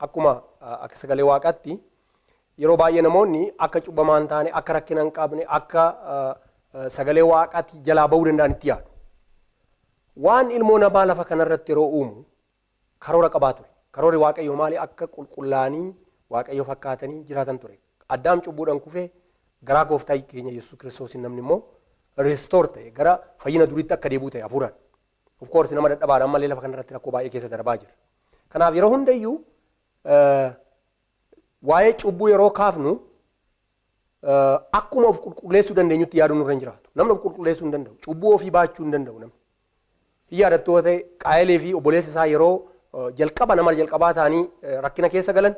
Akkuma akka sagalee waaqaatti yeroo baay'ee namoonni akka cubbamaa hin taane, akka rakkina hin qabne, akka sagalee waaqaatti jalaa ba'uu danda'an itti yaadu. Waan ilmoo namaa lafa kanarratti yeroo uumu karoora qabaa ture. Karoorri Waaqayyoo maali? Akka qulqullaa'anii Waaqayyo fakkaatanii jiraatan ture. Addaam cubbuudhaan kufee garaa gooftaa keenya Yesuus Kiristoosiin namni immoo restore ta'e, gara fayyina duriitti akka deebi'u ta'e hafuuraan. Of course nama dadhabaadhaan malee lafa kanarratti rakkoo baay'ee keessa darbaa jira. Kanaaf yeroo hundayyuu waa'ee cubbuu yeroo kaafnu akkuma of qulqulleessuu dandeenyutti yaaduu nurra hin jiraatu. Namni of qulqulleessuu hin danda'u. Cubbuu ofii baachuu hin danda'u namni. Hin yaadattu ta'e Qaayelee fi obboleessa isaa yeroo jalqaba nama jalqabaa ta'anii rakkina keessa galan,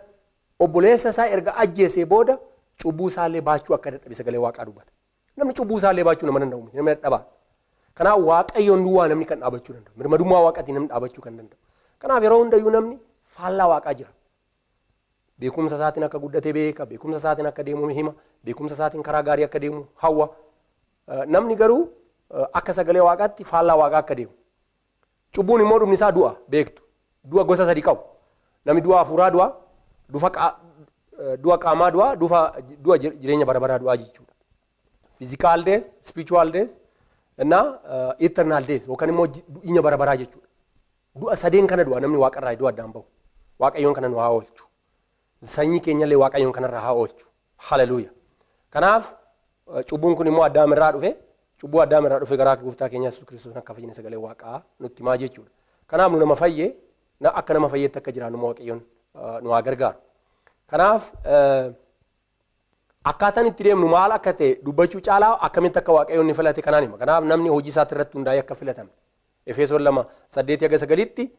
obboleessa isaa erga ajjeesee booda cubbuu isaallee baachuu akka dadhabe sagalee waaqaa dubbata. Namni cubbuu isaallee baachuu nama danda'u miti, namni dadhabaa. Kanaaf Waaqayyoon duwwaa namni kan dhaabachuu danda'u. Mirmadummaa waaqaatiin namni dhaabachuu kan danda'u. Kanaaf yeroo hundayyuu namni faallaa waaqaa jira. Beekumsa isaatiin akka guddate beeka, beekumsa isaatiin akka deemu hima, beekumsa isaatiin karaa gaarii akka deemu hawwa. Namni garuu akka sagalee waaqaatti faallaa waaqaa akka deemu. Cubbuun immoo dhumni isaa du'a beektu. Du'a gosa sadi qabu. Namni du'a hafuuraa du'a, du'a qaamaa du'a, du'a jireenya bara baraa du'aa jechuudha. Physical death, spiritual death, እና eternal death yookaan immoo du'inya bara baraa jechuudha. Du'a sadeen kana du'a namni waaqarraa du'a addaan bahu. Waaqayyoon kana nu haa oolchu. Sanyii keenyallee Waaqayyoon kanarraa haa oolchu. Haleluuya. Kanaaf cubbuun kun immoo Addaam irraa dhufe, cubbuu Addaam irraa dhufe garaa gooftaa keenya Yesuus Kiristoos akka fayyina sagalee waaqaa nutti himaa jechuudha. Kanaaf nu nama fayye, akka nama fayyetti akka jiraannu Waaqayyoon nu haa gargaaru. Kanaaf akkaataan itti deemnu maal akka ta'e dubbachuu caalaa akkamitti akka Waaqayyoon ni filate kanaan hima. Kanaaf namni hojii isaatti irratti hundaa'ee akka filatame. Efesoon 2:8-9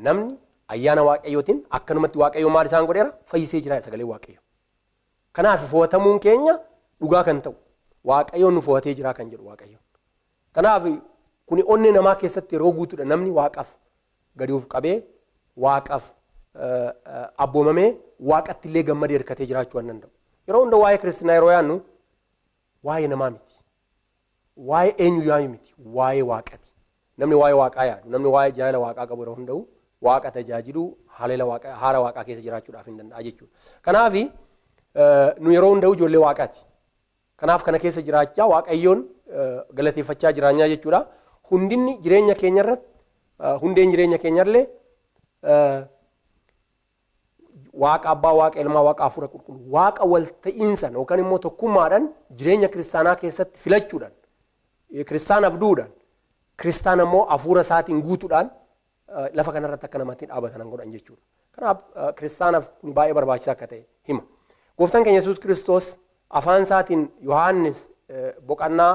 namni ayyaana Waaqayyootiin akkanumatti Waaqayyo maal isaan godheera? Fayyisee jira sagalee Waaqayyo. Kanaaf fo'atamuun keenya dhugaa kan ta'u Waaqayyoon nu fo'atee jira kan jedhu Waaqayyo. Kanaaf kuni onnee namaa keessatti yeroo guutuudha namni Waaqaaf gadi of qabee, Waaqaaf abboomamee, Waaqatti illee gammadee hirkatee jiraachuu waan danda'u. Yeroo hunda waa'ee kiristinaa yeroo yaadnu waa'ee namaa miti. Waa'ee eenyu yaadu miti. Waa'ee Waaqati. Namni waa'ee Waaqaa yaadu, namni waa'ee jaalala Waaqaa qabu yeroo hunda'u Waaqa tajaajiluu, haala Waaqaa keessa jiraachuudhaaf hin danda'a jechuudha. Kanaaf nu yeroo hunda'u ijoollee Waaqaati. Kanaaf kana keessa jiraachaa Waaqayyoon galateeffachaa jiraanyaa jechuudha. Hundinni jireenya keenya irratti, hundeen jireenya keenyallee Waaqa Abbaa, Waaqa Ilmaa, Waaqa Hafuura Qulqulluu, Waaqa walta'iinsan yookaan immoo tokkummaadhaan jireenya kiristaanaa keessatti filachuudhaan, kiristaanaaf du'uudhaan, kiristaana immoo hafuura isaatiin guutuudhaan lafa kanarratti akka namatti dhaabatan godhan jechuudha. Kanaaf kiristaanaaf kun baay'ee barbaachisaa akka ta'e hima. Gooftaan keenya Yesuus Kiristoos afaan isaatiin Yohaannis boqonnaa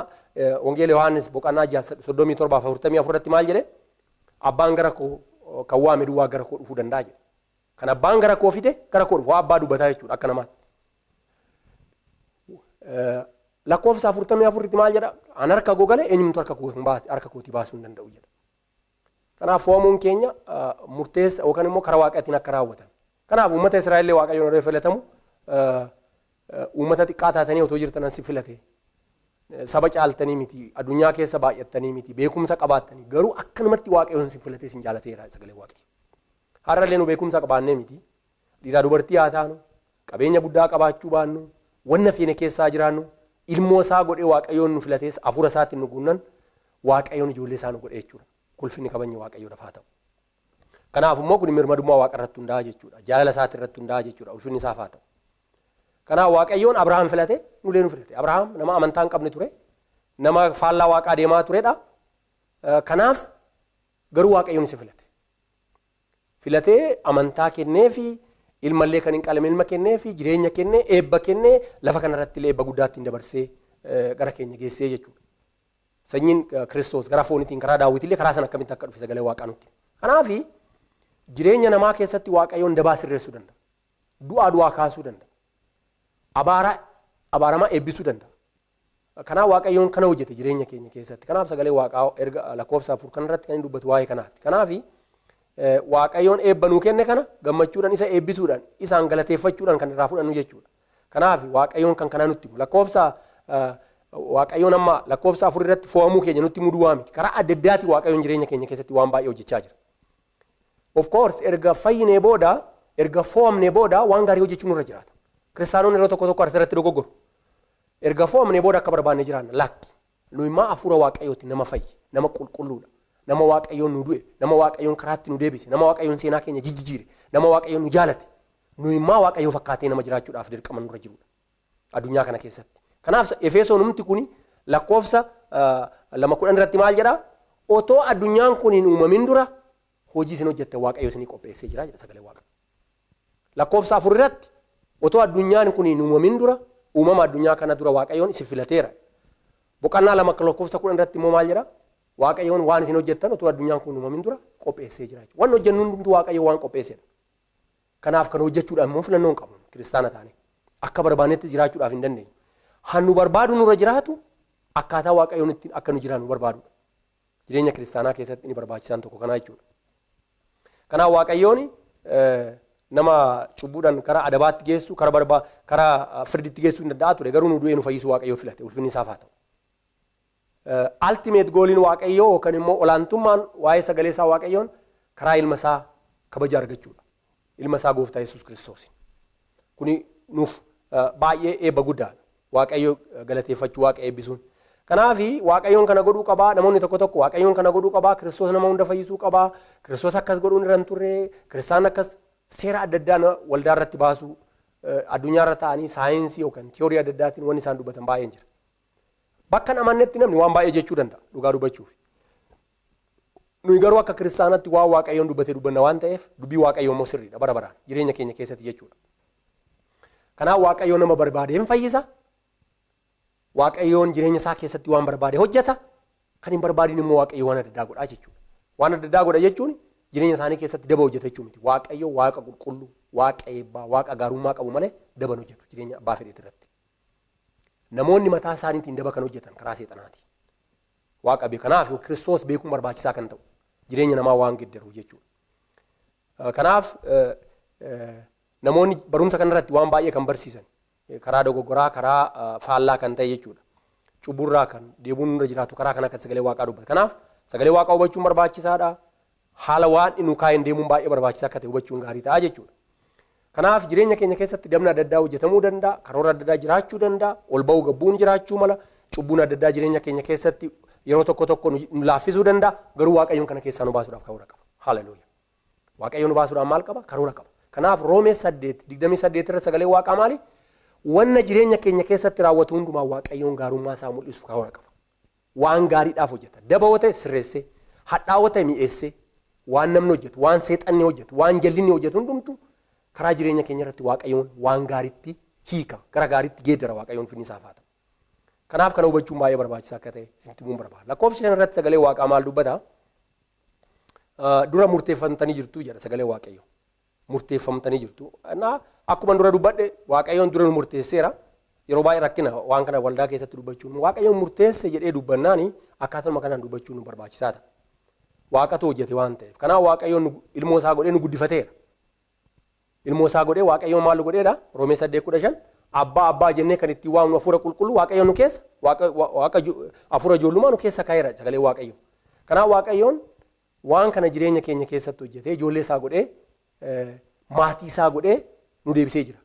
Wangeela Yohaannis boqonnaa 6:37-44 irratti maal jedhe? Abbaan gara koo kan waame duwwaa gara koo dhufuu danda'a jedhe. Kan abbaan gara koo fide gara koo dhufu, waa abbaa dubbataa jechuudha akka namaatti. Lakkoofsa 44 maal jedha? An harka koo galee eenyumtu harka koo hin baate, harka kootii baasuu hin danda'u jedha. Kanaaf fo'amuun keenya murteessa yookaan immoo karaa Waaqaatiin akka raawwatan. Kanaaf uummata Israa'ellee Waaqayyoon yeroo filatamu uummata xiqqaa taatanii otoo jirtan si filate. Saba caaltanii miti, addunyaa keessa baay'attanii miti, beekumsa qabaattanii garuu akkanumatti Waaqayyoon si filatee sin jaalateera sagalee Waaqayyo. Har'allee nu beekumsa qabaannee miti, dhiiraa dubartii haa taanu, qabeenya guddaa qabaachuu baannu, wanna feene keessaa jiraannu, ilmoo isaa godhee Waaqayyoon nu filatees hafuura isaatiin nu guunnan Waaqayyoon ijoollee isaa nu godhee jechuudha. Kulfinni kabajni Waaqayyoodhaaf haa ta'u. Kanaaf immoo kun mirmadummaa Waaqa irratti hundaa'a jechuudha. Jaalala isaati irratti hundaa'a jechuudha. Ulfinni isaaf haa ta'u. Kanaaf Waaqayyoon Abrahaam filate, nulee nu filate. Abrahaam nama amantaa hin qabne ture, nama faallaa Waaqaa deemaa turedha. Kanaaf garuu Waaqayyoon isa filate. Filatee amantaa kenneefi, ilmallee kan hin qalame ilma kenneefi, jireenya kennee, eebba kennee, lafa kanarratti illee eebba guddaa ittiin dabarsee gara keenya geessee jechuudha. Sanyiin Kiristoos gara fooniitiin karaa Daawwitillee karaa sana akkamitti akka dhufe sagalee Waaqaa nutti. Kanaaf jireenya namaa keessatti Waaqayyoon dabaa sirreessuu danda'a. Du'aa du'aa kaasuu danda'a. Abaaramaa eebbisuu danda'a. Kanaaf Waaqayyoon kana hojjete jireenya keenya keessatti. Kanaaf sagalee Waaqaa erga lakkoofsa 4 kanarratti kan inni dubbatu waa'ee kanaati. Kanaaf Waaqayyoon eebba nuu kenne kana gammachuudhaan isa eebbisuudhaan isaan galateeffachuudhaan kan irraa fudhannu jechuudha. Kanaaf Waaqayyoon kan kanaa nutti himu. Lakkoofsa Waaqayyoon amma lakkoofsa 4 irratti fo'amuu keenya nutti himuu duwwaa miti. Karaa adda addaati Waaqayyoon jireenya keenya keessatti waan baay'ee hojjechaa jira. Of course erga fayyinee booda erga fo'amnee booda waan gaarii hojjechuun nurra jiraata. Kiristaanonni yeroo tokko tokko asirratti dogoggoru. Erga fo'amnee booda akka barbaanne jiraanna lakki. Nu immoo hafuura Waaqayyooti nama fayyi, nama qulqulluudha. Nama Waaqayyoon nu du'e, nama Waaqayyoon karaatti nu deebise, nama Waaqayyoon seenaa keenya jijjiire, nama Waaqayyoon nu jaalate. Nu immoo Waaqayyoo fakkaatee nama jiraachuudhaaf dirqama nurra jirudha. Addunyaa kana keessatti. Kanaaf Efesoonumti kuni lakkoofsa 2:10 irratti maal jedhaa? Otoo addunyaan kun hin uumamin dura hojii isin hojjette Waaqayyo isinii qopheessee jira jedha sagalee Waaqa. Lakkoofsa 4 irratti otoo addunyaan kun hin uumamin dura uumama addunyaa kana dura Waaqayyoon isin filateera. Boqonnaa 2 lakkoofsa 10 irratti immoo maal jedhaa? Waaqayyoon waan isin hojjettan otoo addunyaan kun hin uumamin dura qopheessee jira jechuudha. Waan hojjennu hundumtuu Waaqayyo waan qopheessedha. Kanaaf kan hojjechuudhaaf immoo filannoo hin qabnu kiristaana taane. Akka barbaannetti jiraachuudhaaf hin dandeenyu. Hannu barbaadu nurra jiraatu akkaataa Waaqayyoon ittiin akka nu jiraannu barbaadudha. Jireenya kiristaanaa keessatti inni barbaachisaan tokko kanaa jechuudha. Kanaaf Waaqayyoon nama cubbuudhaan karaa adabaatti geessu, karaa firditti geessuu hin danda'a ture. Garuu nu du'ee nu fayyisuu Waaqayyoo filate. Ulfinni isaaf haa ta'u. Ultimate goaliin Waaqayyoo yookaan immoo olaantummaan waa'ee sagalee isaa Waaqayyoon karaa ilma isaa kabaja argachuudha. Ilma isaa Gooftaa Yesuus Kiristoos. Kuni nuuf baay'ee eebba guddaadha. Waaqayyo galateeffachuu, Waaqa eebbisuun. Kanaaf Waaqayyoon kana godhuu qabaa. Namoonni tokko tokko Waaqayyoon kana godhuu qabaa. Kiristoos nama hunda fayyisuu qabaa. Kiristoos akkas godhuun irra hin turre. Kiristaan akkas seera adda addaa waldaa irratti baasuu, addunyaa irra taa'anii saayinsii yookaan tiyoorii adda addaatiin wanni isaan dubbatan baay'een jira. Bakka hin amannetti namni waan baay'ee jechuu danda'a dhugaa dubbachuuf. Nuyi garuu akka kiristaanatti waan Waaqayyoon dubbatee dubbanna waan ta'eef dubbii Waaqayyoo immoo sirriidha bara baraan jireenya keenya keessatti jechuudha. Kanaaf Waaqayyoon nama barbaade hin fayyisa. Waaqayyoon jireenya isaa keessatti waan barbaade hojjeta. Kan hin barbaadin immoo Waaqayyo waan adda addaa godhaa jechuudha. Waan adda addaa godha jechuun jireenya isaanii keessatti daba hojjeta jechuu miti. Waaqayyo Waaqa qulqulluu, Waaqa eebbaa, Waaqa gaarummaa qabu malee daba hin hojjetu jireenya abbaa fedheet irratti. Namoonni mataa isaaniitiin daba kan hojjetan karaa seexanaati. Waaqa beeku. Kanaaf Kiristoos beekuun barbaachisaa kan ta'u jireenya namaa waan geeddaruuf jechuudha. Kanaaf namoonni barumsa kanarratti waan baay'ee kan barsiisan karaa dogoggoraa, karaa faallaa kan ta'e jechuudha. Cubburraa kan deebuun nurra jiraatu karaa kana kan sagalee Waaqaa dubbata. Kanaaf sagalee Waaqaa hubachuun barbaachisaadha. Haala waan inni kaa'een deemuun baay'ee barbaachisaa akka ta'e hubachuun gaarii ta'a jechuudha. Kanaaf jireenya keenya keessatti dabni adda addaa hojjetamuu danda'a, karoora adda addaa jiraachuu danda'a, ol ba'uu gabbuun jiraachuu mala, cubbuun adda addaa jireenya keenya keessatti yeroo tokko tokko nu laaffisuu danda'a, garuu Waaqayyoon kana keessaa nu baasuudhaaf karoora qaba. Haleluuyaa. Waaqayyoon nu baasuudhaaf maal qaba? Karoora qaba. Kanaaf Roomee 8:28 irra sagalee Waaqaa maali? Wanna jireenya keenya keessatti raawwatu hundumaa Waaqayyoon gaarummaa isaa mul'isuuf karoora qaba. Waan gaariidhaaf hojjeta. Daba yoo ta'e sirreessee, hadhaa'oo ta'e mi'eessee, waan namni hojjetu, waan seexanni hojjetu, waan jallinni hojjetu hundumtu karaa jireenya keenya irratti Waaqayyoon waan gaariitti hiika, gara gaariitti geeddara Waaqayyoon finni isaaf haa ta'u. Kanaaf kana hubachuun baay'ee barbaachisaa akka ta'e isinitti himuun barbaada. Lakkoofsa 5 irratti sagalee Waaqaa maal dubbata? Dura murteeffamtanii jirtu jedha sagalee Waaqayyoo. Murteeffamtanii jirtu. Akkuma dura dubbadhe Waaqayyoon dura nu murteesseera. Yeroo baay'ee rakkina waan kana waldaa keessatti dubbachuun Waaqayyoon murteesse jedhee dubbannaani akkaatuma kanaan dubbachuun nu barbaachisaa ta'a. Waaqatu hojjete waan ta'eef. Kanaaf Waaqayyoon ilmoo isaa godhee nu guddifateera. Ilmoo isaa godhee Waaqayyoon maal godheedha? Roomee 8:15 abbaa abbaa jennee kan ittiin waamnu hafuura qulqulluu Waaqayyoon nu keessa Waaqa hafuura ijoollummaa nu keessa kaa'eera sagalee Waaqayyoo. Kanaaf Waaqayyoon waan kana jireenya keenya keessatti hojjetee ijoollee isaa godhee maatii isaa godhee nu deebisee jira.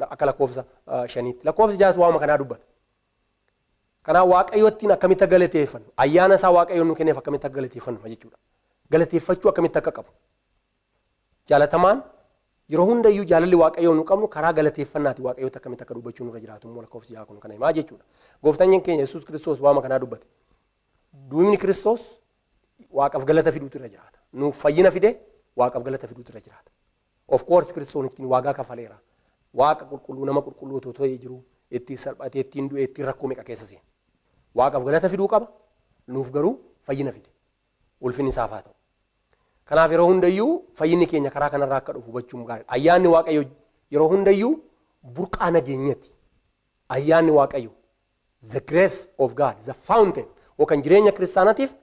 Akka lakkoofsa 5tti. Lakkoofsi 6 waama kanaa dubbata. Kanaaf Waaqayyoottiin akkamitti akka galateeffannu, ayyaana isaa Waaqayyoon nu kenneef akkamitti akka galateeffannu jechuudha. Galateeffachuu akkamitti akka qabu. Jaalatamaan yeroo hundayyuu jaalalli Waaqayyoon nu qabnu karaa galateeffannaati Waaqayyoota akkamitti akka dubbachuu nurra jiraatu immoo lakkoofsi 6 kun kana himaa jechuudha. Gooftaan keenya Yesuus Kiristoos waama kanaa dubbate. Duumni Kiristoos Waaqaaf galata fiduutu irra jiraata. Nuuf fayyina fide Waaqaaf galata fiduutu irra jiraata. Of course Kiristoon ittiin waagaa kafaleera. Waaqa qulqulluu nama qulqulluu otoo ta'ee jiru ittiin salphatee ittiin du'e ittiin rakkoo meeqa keessa seene. Waaqaaf galata fiduu qaba. Nuuf garuu fayyina fide. Ulfinni isaaf haa ta'u. Kanaaf yeroo hundayyuu fayyinni keenya karaa kanarraa akka dhufu hubachuun gaariidha. Ayyaanni Waaqayyo yeroo hundayyuu burqaa nageenyati. Ayyaanni Waaqayyo, the grace of God, the fountain, yookaan jireenya kiristaanatiif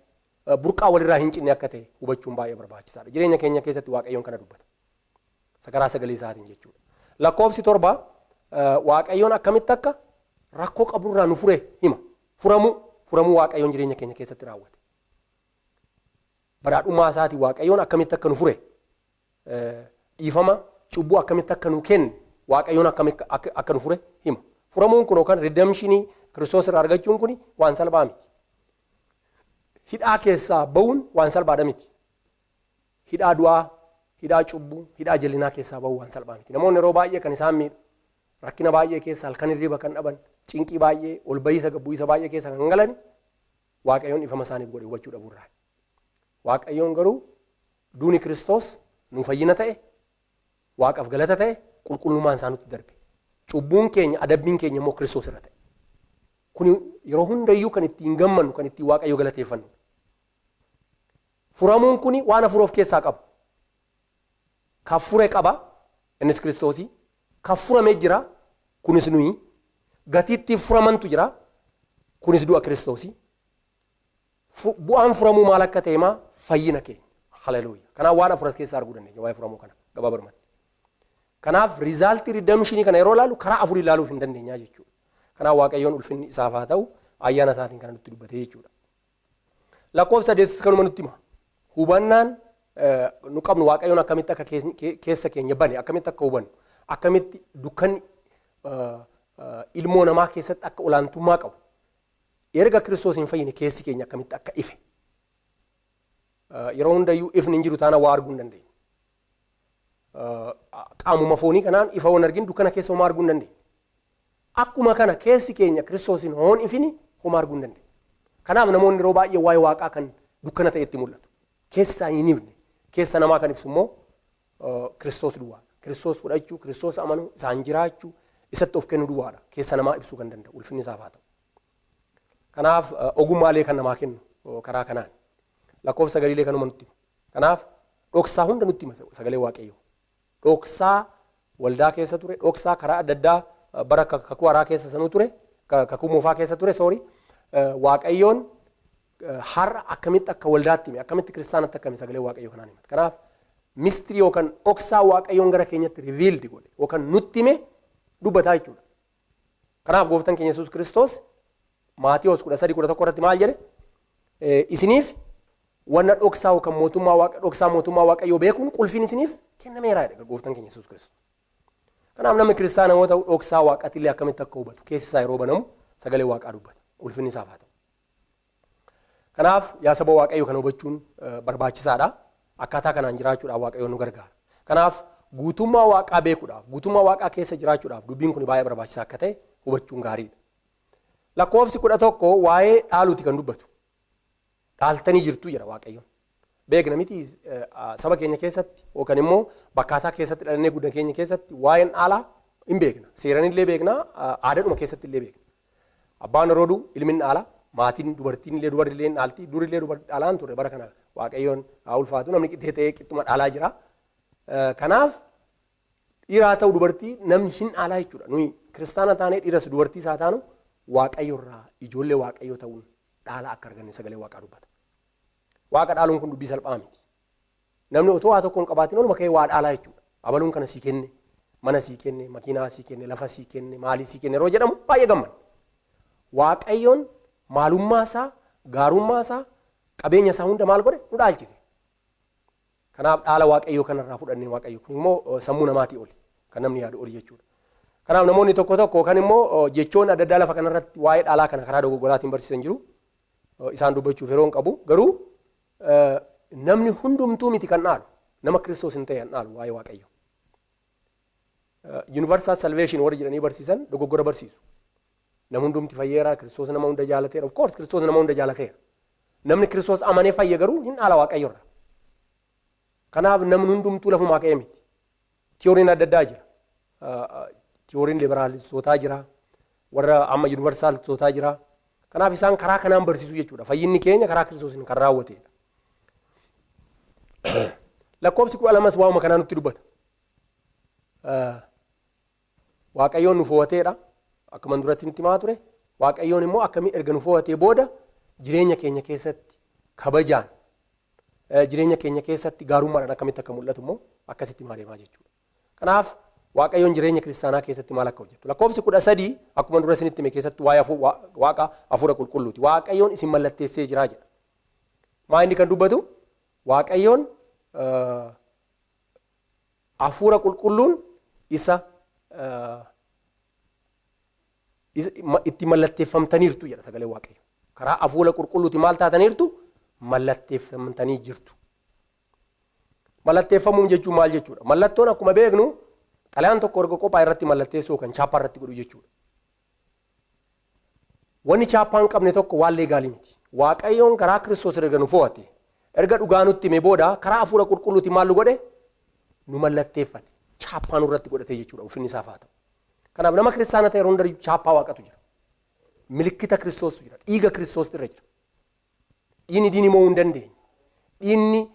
burqaa walirraa hin cinne akka ta'e hubachuun baay'ee barbaachisaadha. Jireenya keenya keessatti Waaqayyoon kana dubbata. Sakaraa sagalee isaatiin jechuudha. Lakkoofsi 7 Waaqayyoon akkamitti akka rakkoo qaburraa nu fure hima. Furamuu Waaqayyoon jireenya keenya keessatti raawwate. Badhaadhummaa isaatiin Waaqayyoon akkamitti akka nu fure, dhiifama cubbuu akkamitti akka nu kenne, Waaqayyoon akkamitti akka nu fure hima. Furamuun kun yookaan redemptionii Kiristoos irraa argachuun kun waan salphaa miti. Hidhaa keessaa ba'uun waan salphaadha miti. Hidhaa du'aa, hidhaa cubbuu, hidhaa jallinaa keessaa ba'uun waan salphaa miti. Namoonni yeroo baay'ee kan isaan miidhu, rakkina baay'ee keessa halkan hirriba kan dhaban, cinqii baay'ee, ol bahiisa gabbuisa baay'ee keessa kan galan Waaqayyoon ifama isaaniif godhe hubachuu dhabuurraa. Waaqayyoon garuu duuni Kiristoos nu fayyina ta'e, Waaqaaf galata ta'e, qulqullummaan isaa nutti darbe. Cubbuun keenya, adabbiin keenya immoo Kiristoos irra ta'e. Kun yeroo hundayyuu kan ittiin gammannu, kan ittiin Waaqayyo galateeffannu. Furamuun kun waan afur of keessaa qaba. Kan fure qaba, innis Kiristoosii. Kan furamee jira, kunis nuyi. Gatiitti furamantu jira, kunis du'a Kiristoosii. Bu'aan furamuu maal akka ta'e maa fayyina keenya. Haleluuya. Kanaaf waan afur as keessaa arguu dandeenya waa'ee furamuu kana gabaabumatti. Kanaaf resultii redemptionii kana yeroo ilaalu karaa afur ilaaluuf hin dandeenyaa jechuudha. Kanaaf Waaqayyoon ulfinni isaaf haa ta'u, ayyaana isaatiin kana nutti dubbatee jechuudha. Lakkoofsa 8 kanuma nutti hima. Hubannaan nu qabnu Waaqayyoon akkamitti akka keessa keenya bane, akkamitti akka hubannu, akkamitti dukkanni ilmoo namaa keessatti akka olaantummaa qabu, erga Kiristoos hin fayyine keessi keenya akkamitti akka ife. Yeroo hundayyuu ifni hin jiru taana waa arguu hin dandeenyu. Qaamuma foonii kanaan ifa waan arginu dukkana keessa homaa arguu hin dandeenyu. Akkuma kana keessi keenya Kiristoosiin hoon ifini homaa arguu hin dandeenyu. Kanaaf namoonni yeroo baay'ee waa'ee Waaqaa kan dukkana ta'etti mul'atu. Keessa isaanii hin ifne. Keessa namaa kan ibsu immoo Kiristoos duwwaadha. Kiristoos fudhachuu, Kiristoos amanuu, isaan jiraachuu, isatti of kennuu duwwaadha. Keessa namaa ibsuu kan danda'u ulfinni isaaf haa ta'u. Kanaaf ogummaalee kan namaa kennu karaa kanaan. Lakkoofsa sagaliilee kanuma nutti hima. Kanaaf dhoksaa hunda nutti hima sagalee Waaqayyoo. Dhoksaa waldaa keessa ture, dhoksaa karaa adda addaa bara kakuu haaraa keessa sanuu ture, kakuu moofaa keessa ture, sorry. Waaqayyoon har'a akkamitti akka waldaatti hime, akkamitti kiristaanatti akka hime sagalee Waaqayyoo kanaan himata. Kanaaf mystery yookaan dhoksaa Waaqayyoon gara keenyatti revealed godhe yookaan nutti hime dubbataa jechuudha. Kanaaf gooftaan keenya Yesuus Kiristoos Maatiyoos 13:11 irratti maal jedhe? Isiniif wanna dhoksaa yookaan mootummaa Waaqa dhoksaa mootummaa Waaqayyoo beekuun qulfiin isiniif kennameera jedhe gooftaan keenya Yesuus Kiristoos. Kanaaf namni kiristaana yoo ta'u dhoksaa Waaqatillee akkamitti akka hubatu keessi isaa yeroo banamu sagalee Waaqaa dubbata. Ulfinni isaaf haa ta'u. Kanaaf yaa saba Waaqayyoo, kana hubachuun barbaachisaadha. Akkaataa kanaan jiraachuudhaaf Waaqayyoon nu gargaara. Kanaaf guutummaa Waaqaa beekuudhaaf, guutummaa Waaqaa keessa jiraachuudhaaf dubbiin kun baay'ee barbaachisaa akka ta'e hubachuun gaariidha. Lakkoofsi 11 waa'ee dhaaluuti kan dubbatu. Dhaaltanii jirtu jedha Waaqayyoon. Beekna miti, saba keenya keessatti yookaan immoo bakkaataa keessatti dhalannee guddina keenya keessatti waa'een dhaalaa hin beekna. Seeranillee beekna, aadaadhuma keessatti illee beekna. Abbaan yeroo du'u ilmi hin dhaala, maatiin dubartiin illee dubarri illee hin dhaalti, durillee dubarri dhaalaan ture. Bara kana Waaqayyoon haa ulfaatu, namni qixxee ta'ee qixxuma dhaalaa jira. Kanaaf dhiiraa ta'u dubartii namni hin dhaalaa jechuudha. Nuyi kiristaana taanee dhiiras dubartii isaa taanu Waaqayyo irraa ijoollee Waaqayyoo ta'uun dhaala akka arganne sagalee Waaqaa dubbata. Waaqa dhaaluun kun dubbii salphaa miti. Namni otoo waa tokko hin qabaatin oluma ka'ee waa dhaalaa jechuudha. Abaluun kana sii kenne, mana sii kenne, makiinaa sii kenne, lafa sii kenne, maalii sii kenne yeroo jedhamu baay'ee gammanna. Waaqayyoon maalummaa isaa, gaarummaa isaa, qabeenya isaa hunda maal godhe? Nu dhaalchise. Kanaaf dhaala Waaqayyoo kanarraa fudhannee Waaqayyo kun immoo sammuu namaatii oli, kan namni yaadu oli jechuudha. Kanaaf namoonni tokko tokko kan immoo jechoon adda addaa lafa kanarratti waa'ee dhaalaa kana karaa dogoggoraatiin barsiisan jiru. Isaan dubbachuuf yeroo hin qabu. Garuu namni hundumtuu miti kan dhaalu. Nama Kiristoos hin ta'e kan dhaalu waa'ee Waaqayyoo. Universal salvation warri jedhanii barsiisan dogoggora barsiisu. Nama hundumti fayyeera, Kiristoos nama hunda jaalateera. Of course, Kiristoos nama hunda jaalateera. Namni Kiristoos amanee fayye garuu hin dhaala Waaqayyorra. Kanaaf namni hundumtuu lafumaa ka'ee miti. Tiyooriin adda addaa jira. Tiyooriin liberaalistootaa jira. Warra amma universaalistootaa jira. Kanaaf isaan karaa kanaan barsiisu jechuudha. Fayyinni keenya karaa Kiristoosiin kan raawwatedha. Lakkoofsi 12 waa'uma kanaa nutti dubbata. Waaqayyoon nu fo'ateedha. Akkuma duratti nutti himaa ture. Waaqayyoon immoo akkamii erga nu fo'atee booda jireenya keenya keessatti kabajaan, jireenya keenya keessatti gaarummaadhaan akkamitti akka mul'atu immoo akkasitti himaa deemaa jechuudha. Kanaaf Waaqayyoon jireenya kiristaanaa keessatti maal akka hojjetu. Lakkoofsi 13 akkuma dura isinitti hime keessatti waa'ee Waaqa hafuura qulqulluuti. Waaqayyoon isin mallatteessee jira jedha. Maa inni kan dubbatu? Waaqayyoon hafuura qulqulluun isa itti mallatteeffamtaniirtu jedha sagalee Waaqayyo. Karaa hafuura qulqulluuti maal taataniirtu? Mallatteeffamtanii jirtu. Mallatteeffamuun jechuun maal jechuudha? Mallattoon akkuma beeknu xalayaan tokko erga qophaa irratti mallatteessuu kan chaappaa irratti godhu jechuudha. Wanni chaappaa hin qabne tokko waan legal miti. Waaqayyoon karaa Kiristoos erga nu fo'ate, erga dhugaa nutti hime booda karaa hafuura qulqulluuti maal nu godhe? Nu mallatteeffate. Chaappaa nurratti godhate jechuudha. Ulfinni isaaf haa ta'u. Kanaaf nama kiristaana ta'e yeroo hundayyuu chaappaa Waaqatu jira. Milikkita Kiristoostu jira. Dhiiga Kiristoostu irra jira. Dhiigni diinii mo'uu hin dandeenye. Dhiigni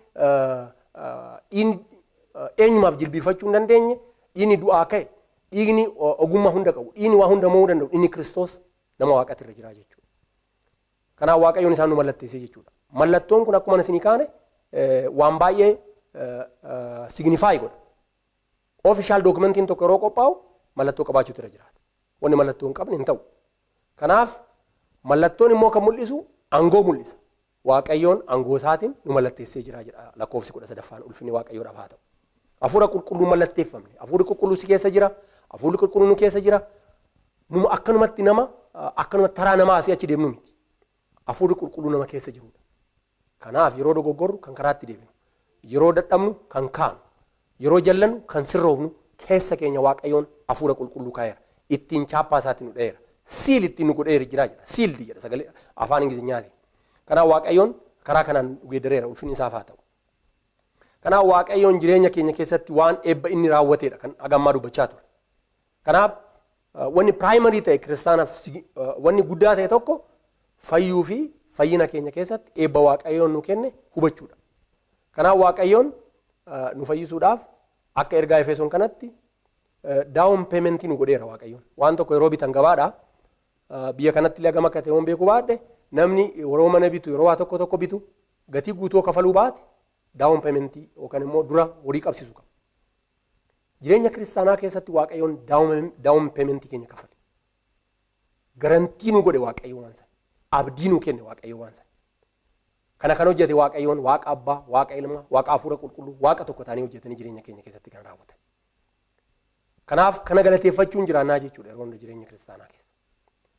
eenyumaaf jilbiifachuu hin dandeenye. Dhiigni du'aa ka'e. Dhiigni ogummaa hunda qabu. Dhiigni waa hunda mo'uu danda'u. Dhiigni Kiristoos nama Waaqatti irra jira jechuudha. Kanaaf Waaqayyoon isaan nu mallatteessee jechuudha. Mallattoon kun akkuma isinii kaane waan baay'ee signify godha. Official documentiin tokko yeroo qophaa'u mallattoo qabaachuutu irra jiraata. Wanni mallattoo hin qabne hin ta'u. Kanaaf mallattoon immoo kan mul'isu aangoo mul'isa. Waaqayyoon aangoo isaatiin nu mallatteessee jira jedha lakkoofsi 13ffaan. Ulfinni Waaqayyoodhaaf haa ta'u. Hafuura qulqulluu mallatteeffamne. Hafuurri qulqulluu si keessa jira. Hafuurri qulqulluu nu keessa jira. Numa akkanumatti nama akkanumatti taraa namaa asii achi deemnu miti. Hafuurri qulqulluu nama keessa jirudha. Kanaaf yeroo dogoggorru kan karaatti deebinu, yeroo dadhabnu kan kaanu, yeroo jallannu kan sirroofnu keessa keenya Waaqayyoon hafuura qulqulluu kaa'eera. Ittiin chaappaa isaatiin nu dha'eera. Seal ittiin nu godheera jira jedha. Sealed jedha sagalee afaan Ingilizinyaatiin. Kanaaf Waaqayyoon karaa kanaan nu geeddareera. Ulfinni isaaf haa ta'u. Kanaaf Waaqayyoon jireenya keenya keessatti waan eebba inni raawwateedha kan hagammaa dubbachaa ture. Kanaaf wanni primary ta'e kiristaanaaf wanni guddaa ta'e tokko fayyuu fi fayyina keenya keessatti eebba Waaqayyoon nu kenne hubachuudha. Kanaaf Waaqayyoon nu fayyisuudhaaf akka ergaa Efesoon kanatti down paymentii nu godheera Waaqayyoon. Waan tokko yeroo bitan gabaadha. Biyya kanatti illee hagam akka ta'e waan beekuu baadhe, namni yeroo mana bitu, yeroo waa tokko tokko bitu, gatii guutuu kafaluu baate down paymentii yookaan immoo dura horii qabsiisu qaba. Jireenya kiristaanaa keessatti Waaqayyoon down paymentii keenya kafale. Guarantee nu godhe Waaqayyo waan sana. Abdii nu kenne Waaqayyo waan sana. Kana kan hojjete Waaqayyoon Waaqa Abbaa, Waaqa Ilmaa, Waaqa Hafuura Qulqulluu, Waaqa tokko ta'anii hojjetanii jireenya keenya keessatti kan raawwatan. Kanaaf kana galateeffachuun jiraannaa jechuudha yeroo hunda jireenya kiristaanaa keessa.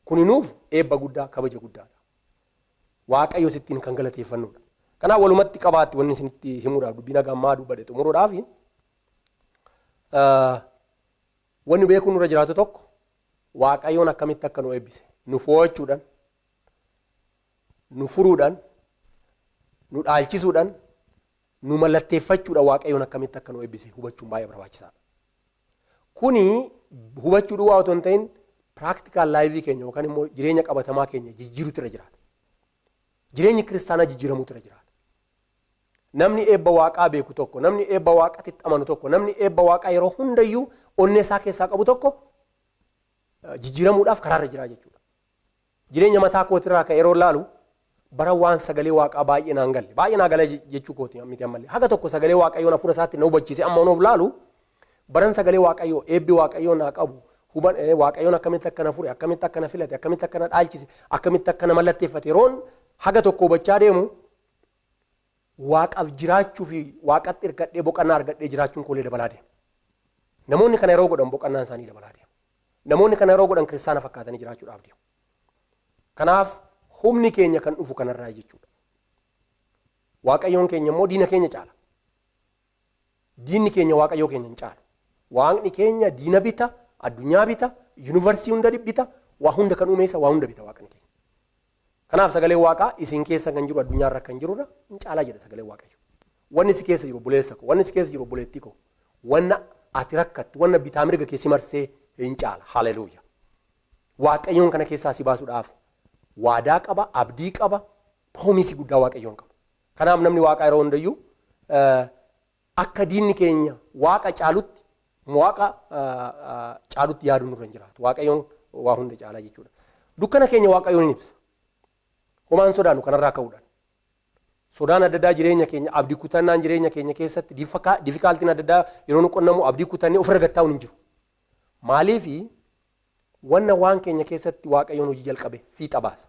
Kuni nuuf eebba guddaa, kabaja guddaadha. Waaqayyo sittiin kan galateeffannudha. Kanaaf walumatti qabaatti wanni isinitti himuudhaaf, dubbii nagaa dubbadhe xumuruudhaaf, wanni beekuun nurra jiraatu tokko Waaqayyoon akkamitti akka nu eebbise, nu fo'achuudhaan, nu furuudhaan, nu dhaalchisuudhaan, nu mallatteeffachuudhaan Waaqayyoon akkamitti akka nu eebbise hubachuun baay'ee barbaachisaadha. Kuni hubachuu duwwaa otoo hin ta'in practical lifeii keenya yookaan immoo jireenya qabatamaa keenya jijjiiruutu irra jiraata. Jireenyi kiristaanaa jijjiiramuutu irra jiraata. Namni eebba Waaqaa beeku tokko, namni eebba Waaqatti amanu tokko, namni eebba Waaqaa yeroo hundayyuu onnee isaa keessaa qabu tokko jijjiiramuudhaaf karaarra jira jechuudha. Jireenya mataa kootirraa kan yeroo laalu, bara waan sagalee Waaqaa baay'ee naan galle, baay'ee naa gala jechuu kooti miti, ammallee haga tokko sagalee Waaqayyoon hafuura isaatti na hubachiise. Amma onuuf laalu baran sagalee Waaqayyoo, eebbi Waaqayyoo naa qabu, Waaqayyoon akkamitti akka na fure, akkamitti akka na filate, akkamitti akka na dhaalchise, akkamitti akka na mallatteeffate yeroon haga tokko hubachaa deemu, Waaqaaf jiraachuu fi Waaqatti hirkadhee boqonnaa argadhee jiraachuun koolee dabalaa deema. Namoonni kana yeroo godhan boqonnaan isaanii dabalaa deema. Namoonni kana yeroo godhan kiristaana fakkaatanii jiraachuudhaaf deemu. Kanaaf humni keenya kan dhufu kanarraa jechuudha. Waaqayyoon keenya immoo diina keenya caala. Diinni keenya Waaqayyoo keenya hin caalu. Waaqni keenya diina bita, addunyaa bita, yuunivarsiitii hunda bita, waa hunda kan uume isa, waa hunda bita Waaqni keenya. Kanaaf sagalee Waaqaa isin keessa kan jiru addunyaarra kan jirudha hin caalaa jedha sagalee Waaqayyo. Wanni si keessa jiru, obboleessa koo, wanni si keessa jiru, obboleettii koo, wanna ati rakkattu, wanna bitaa mirga keessi marsee hin caala. Haleluuya. Waaqayyoon kana keessaa si baasuudhaaf waadaa qaba, abdii qaba, promiseii guddaa Waaqayyoon qaba. Kanaaf namni Waaqaa yeroo hundayyuu Akka diinni keenya waaqa caalutti waaqa caalutti yaaduu nurra hin jiraatu. Waaqayyoon waa hunda caalaa jechuudha. Dukkana keenya Waaqayyoon hin ibsa. Homaan sodaannu kanarraa ka'uudhaan. Sodaan adda addaa jireenya keenya abdii kutannaan jireenya keenya keessatti difficultyn adda addaa yeroo nu qonnamu abdii kutannee ofirra gattaa'uun hin jiru. Maaliifi wanna waan keenya keessatti Waaqayyoon hojii jalqabe fiixa baasa.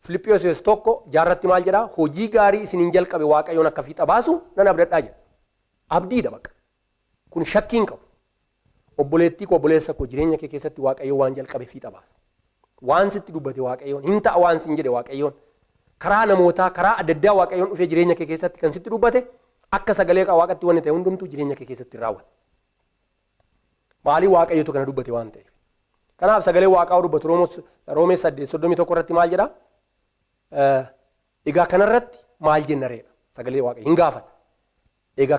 Filiphiyoosis 1:6 maal jedhaa? Hojii gaarii isiniin jalqabe Waaqayyoon akka fiixa baasu nan abdadhaa jedha. Abdiidha baqa. Kun shakkii hin qabu. Obboleettii koo obboleessa koo jireenya kee keessatti Waaqayyoon waan jalqabe fiixa baasa. Waan sitti dubbate Waaqayyoon hin ta'a waan sin jedhe Waaqayyoon karaa namootaa karaa adda addaa Waaqayyoon dhufee jireenya kee keessatti kan sitti dubbate akka sagalee Waaqatti wanni ta'e hundumtuu jireenya kee keessatti raawwata. Maalii Waaqayyotu kana dubbate waan ta'eef. Kanaaf sagalee Waaqaa dubbatu Roomee 8:31 irratti maal jedhaa? Egaa kanarratti maal jenna reedha? Sagalee Waaqayyo hin gaafata. Egaa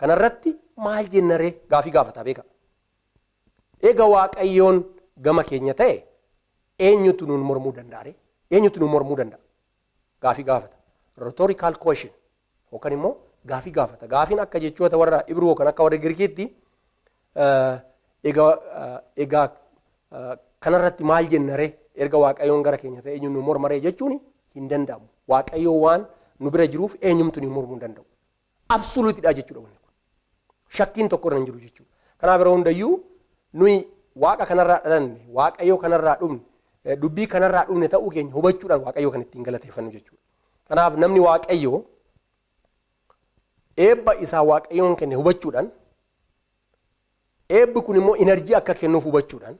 kanarratti maal jenna ree? Gaafii gaafata beeka. Egaa Waaqayyoon gama keenya ta'e eenyutu nuun mormuu danda'a ree? Eenyutu nuun mormuu danda'a? Gaafii gaafata. Rhetorical question yookaan immoo gaafii gaafata. Gaafiin akka jechoota warra Ibroo yookaan akka warra Giriikiitti egaa kanarratti maal jenna ree? Erga Waaqayyoon gara keenya ta'e eenyutu nuun morma ree jechuun hin danda'amu. Waaqayyoon waan nu bira jiruuf eenyumtu nu mormuu hin danda'u. Absoluutidha jechuudha wanni kun. Shakkiin tokko irra hin jiru jechuudha. Kanaaf yeroo hundayyuu nuyi Waaqa kanarraa dhalanne, Waaqayyoo kanarraa dhumne, dubbii kanarraa dhumne ta'uu keenya hubachuudhaan Waaqayyoo kan ittiin galateeffannu jechuudha. Kanaaf namni Waaqayyoo eebba isaa Waaqayyoon kenne hubachuudhaan eebbi kun immoo enerjii akka kennuuf hubachuudhaan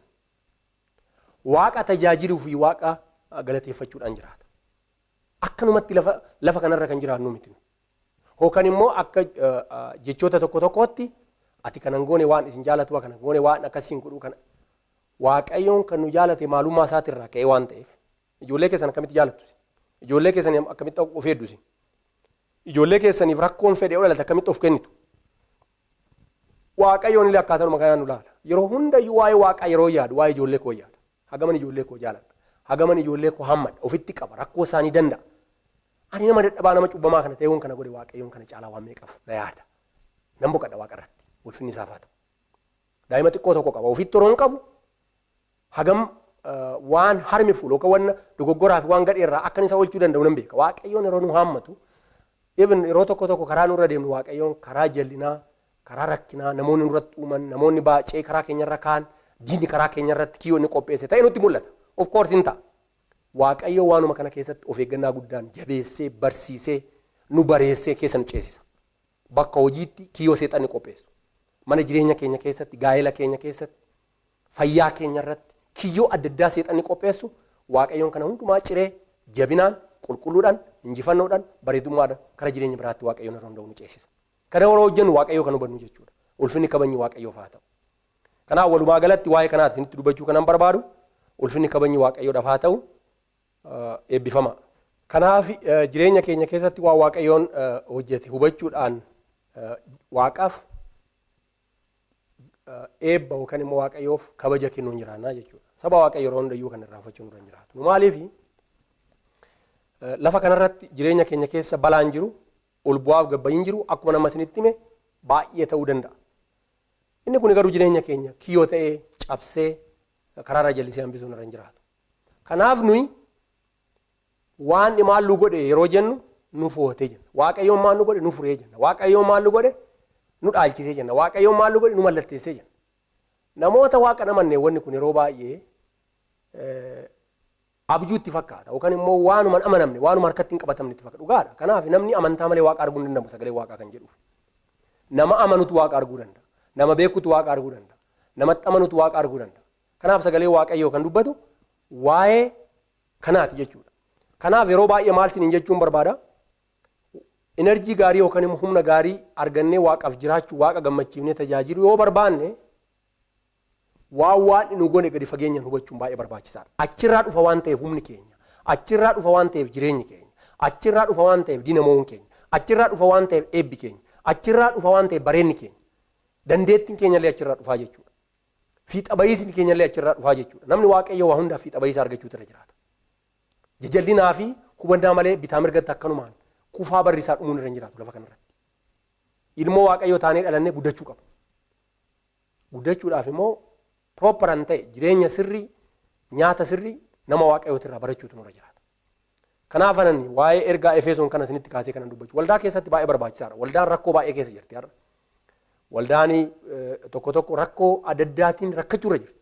Waaqa tajaajiluu fi Waaqa galateeffachuudhaan jiraata. Akkanumatti lafa kanarra kan jiraannu miti. Yookaan immoo akka jechoota tokko tokkootti ati kanan goone waan isin jaalatu kanan goone waan akkasiin godhuu kana Waaqayyoon kan nu jaalate maalummaa isaatirraa ka'ee waan ta'eef ijoollee keessan akkamitti jaalattu? Ijoollee keessan akkamitti of eeddu? Ijoollee keessaniif rakkoon fedhee ol dhalate akkamitti of kennitu? Waaqayyoon illee akkaataadhuma kanaan nu laala. Yeroo hundayyuu waa'ee Waaqaa yeroo yaadu waa'ee ijoollee koo yaada. Hagaman ijoollee koo jaaladha. Hagaman ijoollee koo hammadha. Ofitti qaba. Rakkoo isaanii danda'a. Ani nama dadhabaa nama cubbamaa kana ta'eewwan kana godhe Waaqayyoon kana caalaa waan meeqaaf na yaada. Nan boqadha Waaqa irratti. Ulfinni isaaf haa ta'u. Daa'ima xiqqoo tokko qaba. Ofitti yeroo hin qabu hagam waan harmi fuulu yookaan waan dogoggoraa fi waan gadhee irraa akkan isa oolchuu danda'u nan beeka. Waaqayyoon yeroo nu haammatu even yeroo tokko tokko karaa nurra deemnu Waaqayyoon karaa jallinaa, karaa rakkinaa namoonni nurratti uuman, namoonni baacee karaa keenyarra kaan, diinni karaa keenyarratti kiyyoo inni qopheesse ta'e nutti mul'ata. Of course hin ta'a. Waaqayyo waanuma kana keessatti of eeggannaa guddaan jabeessee, barsiisee, nu bareessee keessa nu ceesisa. Bakka hojiitti kiyyoo seexanni qopheessu. Mana jireenya keenya keessatti, gaa'ela keenya keessatti, fayyaa keenya irratti kiyyoo adda addaa seexanni qopheessu Waaqayyoon kana hundumaa ciree jabinaan, qulqulluudhaan, injifannoodhaan, bareedummaadhaan karaa jireenya biraatti Waaqayyoon irra hunda'u nu ceesisa. Kana yeroo hojjennu Waaqayyoo kan hubannu jechuudha. Ulfinni kabajni Waaqayyoof haa ta'u. Kanaaf walumaa galatti waa'ee kanaati isinitti dubbachuu kanan barbaadu. Ulfinni kabajni Waaqayyoodhaaf haa ta'u. Eebbifama. Kanaaf jireenya keenya keessatti waan Waaqayyoon hojjete hubachuudhaan Waaqaaf eebba yookaan immoo Waaqayyoof kabaja kennuun jiraannaa jechuudha. Saba Waaqayyoo yeroo hundayyuu kan irraanfachuun nurra hin jiraatu. Maaliif lafa kanarratti jireenya keenya keessa balaan jiru, ol bu'aaf gabba'iin jiru akkuma nama isinitti hime baay'ee ta'uu danda'a. Inni kun garuu jireenya keenya kiyyoo ta'ee cabsee karaarra jallisee hambisuun irra hin jiraatu. Kanaaf nuyi waan maal nu godhe yeroo jennu nu footee jenna. Waaqayyoon maal nu godhe nu furee jenna. Waaqayyoon maal nu godhe nu dhaalchisee jenna. Waaqayyoon maal nu godhe nu mallatteessee jenna. Namoota Waaqa namanne wanni kun yeroo baay'ee abjuutti fakkaata yookaan immoo waanuma hin amanamne waanuma harkatti hin qabatamne itti fakkaata. Dhugaadha. Kanaaf namni amantaa malee Waaqa arguu hin danda'u sagalee Waaqaa kan jedhuuf. Nama amanutu Waaqa arguu danda'a. Nama beekutu Waaqa arguu danda'a. Namatti amanutu Waaqa arguu danda'a. Kanaaf sagalee Waaqayyoo kan dubbatu waa'ee kanaati jechuudha. Kanaaf yeroo baay'ee maal isiniin jechuun barbaada? Enerjii gaarii yookaan immoo humna gaarii argannee Waaqaaf jiraachuu, Waaqa gammachiifnee tajaajiluu yoo barbaanne waan waan nu goone gadi fageenyaan hubachuun baay'ee barbaachisaadha. Achirraa dhufa waan ta'eef humni keenya, achirraa dhufa waan ta'eef jireenyi keenya, achirraa dhufa waan ta'eef diinamoon keenya, achirraa dhufa waan ta'eef eebbi keenya, achirraa dhufa waan ta'eef bareenni keenya, dandeettiin keenya illee achirraa dhufaa jechuudha. Fiixa bahiisni keenya illee achirraa dhufaa jechuudha. Namni Waaqayyo waa hundaa fiixa bahiisa argachuutu irra jiraata. Jajallinaa fi hubannaa malee bitaa mirgatti akkanumaan kufaa barri isaa dhumuun irra hin jiraatu lafa kanarratti. Ilmoo Waaqayyoo taanee dhalannee guddachuu qabna. Guddachuudhaaf immoo proper ta'e jireenya sirrii, nyaata sirrii nama Waaqayyootirraa barachuutu nurra jiraata. Kanaaf anan waa'ee ergaa Efesoon kana isinitti kaasee kanan dubbachuu. Waldaa keessatti baay'ee barbaachisaadha. Waldaan rakkoo baay'ee keessa jirti har'a. Waldaan tokko tokko rakkoo adda addaatiin rakkachuurra jirti.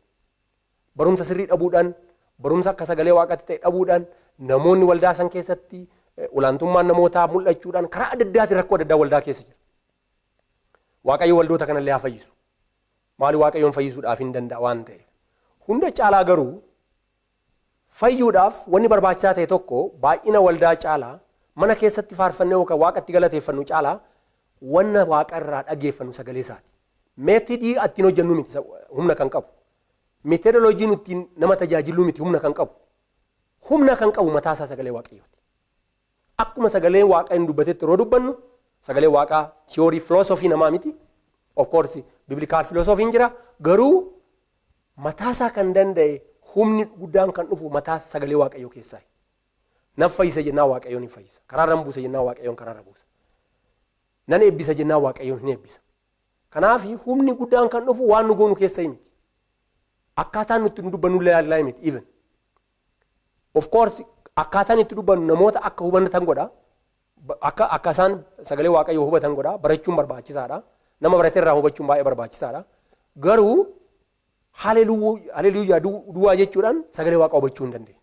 Barumsa sirrii dhabuudhaan, barumsa akka sagalee Waaqaatti ta'e dhabuudhaan, namoonni waldaa san keessatti olaantummaan namootaa mul'achuudhaan karaa adda addaatiin rakkoo adda addaa waldaa keessa jira. Waaqayyo waldoota kanallee haa fayyisu. Maali Waaqayyoon fayyisuudhaaf hin danda'a waan ta'eef. Hunda caalaa garuu fayyuudhaaf wanni barbaachisaa ta'e tokko baay'ina waldaa caalaa mana keessatti faarfannee yookaan Waaqatti galateeffannu caalaa wanna Waaqa irraa dhageeffannu sagalee isaati. Meetidii ittiin hojjennu miti humna kan qabu. Meetodoloojiin ittiin nama tajaajillu miti humna kan qabu. Humna kan qabu mataa isaa sagalee Waaqayyooti. Akkuma sagalee Waaqa hin dubbatetti yeroo dubbannu sagalee Waaqaa tiyoorii filoosofii namaa miti. Of course biblical filoosofiin jira, garuu mataa isaa kan danda'e humni guddaan kan dhufu mataa sagalee Waaqayyoo keessaa. Nan fayyisa jennaan Waaqayyoon hin fayyisa. Karaarra buusa jennaan Waaqayyoon karaarra buusa. Nan eebbisa jennaan Waaqayyoon hin eebbisa. Kanaaf humni guddaan kan dhufu waan nu goonu keessa miti. Akkaataan nuti nu dubbannu illee miti even. Of course akkaataan itti dubbannu namoota akka hubatan godha. Akka isaan sagalee Waaqayyoo hubatan godha. Barachuun barbaachisaadha. Nama barate irraa hubachuun baay'ee barbaachisaadha. Garuu haleluuyaa duwwaa jechuudhaan sagalee Waaqaa hubachuu hin dandeenye.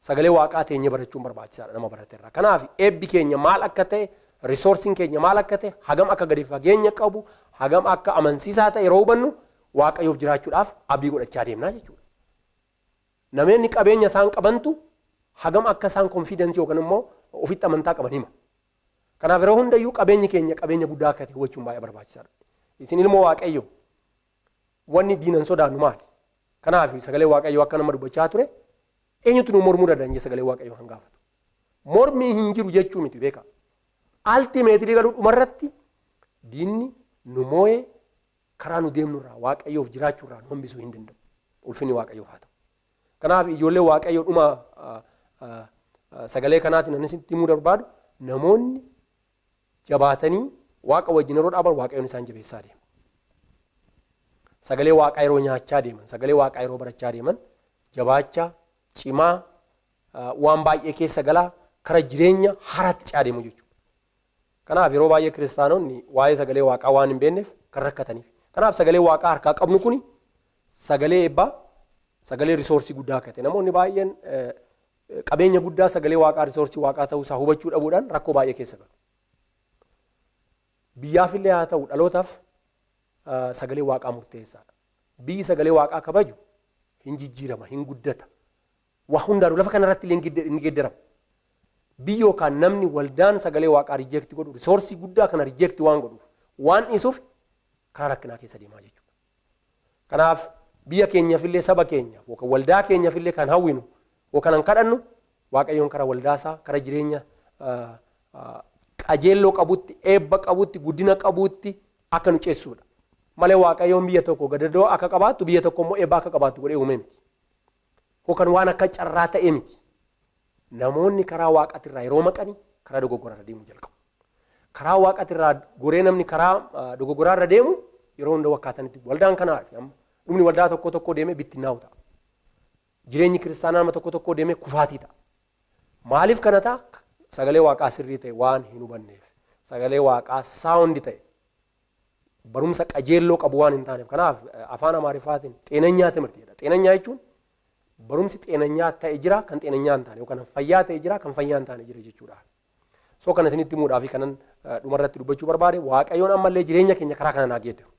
Sagalee Waaqaa teenyee barachuun barbaachisaadha nama barate irraa. Kanaaf eebbi keenya maal akka ta'e, riisoorsiin keenya maal akka ta'e, hagam akka gadi fageenya qabu, hagam akka amansiisaa ta'e yeroo hubannu Waaqayyoof jiraachuudhaaf abdii godhachaa deemnaa jechuudha. Namoonni qabeenya isaan qabantu hagam akka isaan konfiidensii yookaan immoo ofitti amantaa qaban hima. Kanaaf yeroo hundayyuu qabeenyi keenya qabeenya guddaa akka ta'e hubachuun baay'ee barbaachisaadha. Isin ilmoo Waaqayyoo wanni diinan sodaannu maali? Kanaaf sagalee Waaqayyoo akka nama dubbachaa ture eenyutu nu mormuu danda'a sagalee Waaqayyoo kan gaafatu. Mormii hin jiru jechuu miti beeka. Ultimately garuu dhumarratti diinni nu moo'ee karaa nu deemnurraa Waaqayyoof jiraachuurraa nu hambisuu hin danda'u. Ulfinni Waaqayyoof haa ta'u. Kanaaf ijoollee Waaqayyoo dhuma sagalee kanaatiin ani isinitti himuu barbaadu, namoonni jabaatanii Waaqa wajjin yeroo dhaaban Waaqayyoon isaan jabeessaa deema. Sagalee Waaqaa yeroo nyaachaa deeman, sagalee Waaqaa yeroo barachaa deeman, jabaachaa, cimaa, waan baay'ee keessa galaa kara jireenya haaraatti ce'aa deemu jechuudha. Kanaaf yeroo baay'ee kiristaanonni waa'ee sagalee Waaqaa waan hin beekneef kan rakkataniif. Kanaaf sagalee Waaqaa harkaa qabnu kuni sagalee eebbaa, sagalee risoorsii guddaa akka ta'e namoonni baay'een qabeenya guddaa sagalee Waaqaa risoorsii Waaqaa ta'uusaa hubachuu dhabuudhaan rakkoo baay'ee keessa galu. Biyyaafillee haa ta'u dhalootaaf sagalee Waaqaa murteessaadha. Biyyi sagalee Waaqaa kabaju hin jijjiirama, hin guddata. Waa hundaanuu lafa kanarratti illee hin geeddarama. Biyyi yookaan namni waldaan sagalee Waaqaa reject godhu risoorsii guddaa kana reject waan godhuuf waan dhiisuuf karaa rakkinaa keessa deemaa jechuudha. Kanaaf biyya keenyaafillee saba keenyaaf yookaan waldaa keenyaafillee kan hawwinu yookaan kan kadhannu Waaqayyoon karaa waldaasaa karaa jireenya qajeelloo qabutti, eebba qabutti, guddina qabutti akka nu ceessuudha. Malee Waaqayyoon biyya tokko gadadoo akka qabaattu biyya tokko immoo eebba akka qabaattu godhee uume miti. Yookaan waan akka carraa ta'e miti. Namoonni karaa Waaqaatirraa yeroo maqanii karaa dogoggoraarra deemuu jalqabu. Karaa Waaqaatirraa goree namni karaa dogoggoraarra deemu yeroo hunda wakkaatanitti waldaan kanaa fi amma dhumni waldaa tokko tokko deemee bittinnaa'u ta'a. Jireenyi kiristaanaa nama tokko tokko deemee kufaatii ta'a. Maaliif kana ta'a? Sagalee Waaqaa sirrii ta'e waan hin hubanneef. Sagalee Waaqaa sound ta'e barumsa qajeelloo qabu waan hin taaneef. Kanaaf afaan Amaariffaatiin ጤነኛ ትምህርት jedha. ጤነኛ jechuun barumsi ጤነኛ ta'e jira kan ጤነኛ hin taane yookaan fayyaa ta'e jira kan fayyaa hin taane jira jechuudha. So kana isinitti himuudhaaf kanan dhumarratti dubbachuu barbaade Waaqayyoon ammallee jireenya keenya karaa kana naa geeddaru.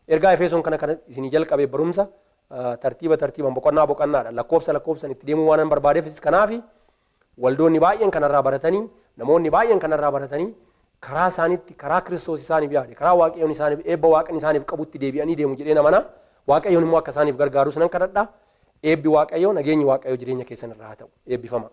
Ergaa Efesoon kana kana isinii jalqabee barumsa tartiiba tartiiban boqonnaa boqonnaadha lakkoofsa lakkoofsan itti deemuu waan barbaadeefis kanaafi waldoonni baay'een kanarraa baratanii namoonni baay'een kanarraa baratanii karaa isaaniitti karaa Kiristoos isaaniif yaade karaa Waaqayyoon isaaniif eebba Waaqni isaaniif qabutti deebi'anii deemu jedhee namana Waaqayyoon immoo akka isaaniif gargaarus nan kadhadha. Eebbi Waaqayyoo nageenyi Waaqayyoo jireenya keessan irraa haa ta'u. Eebbifama.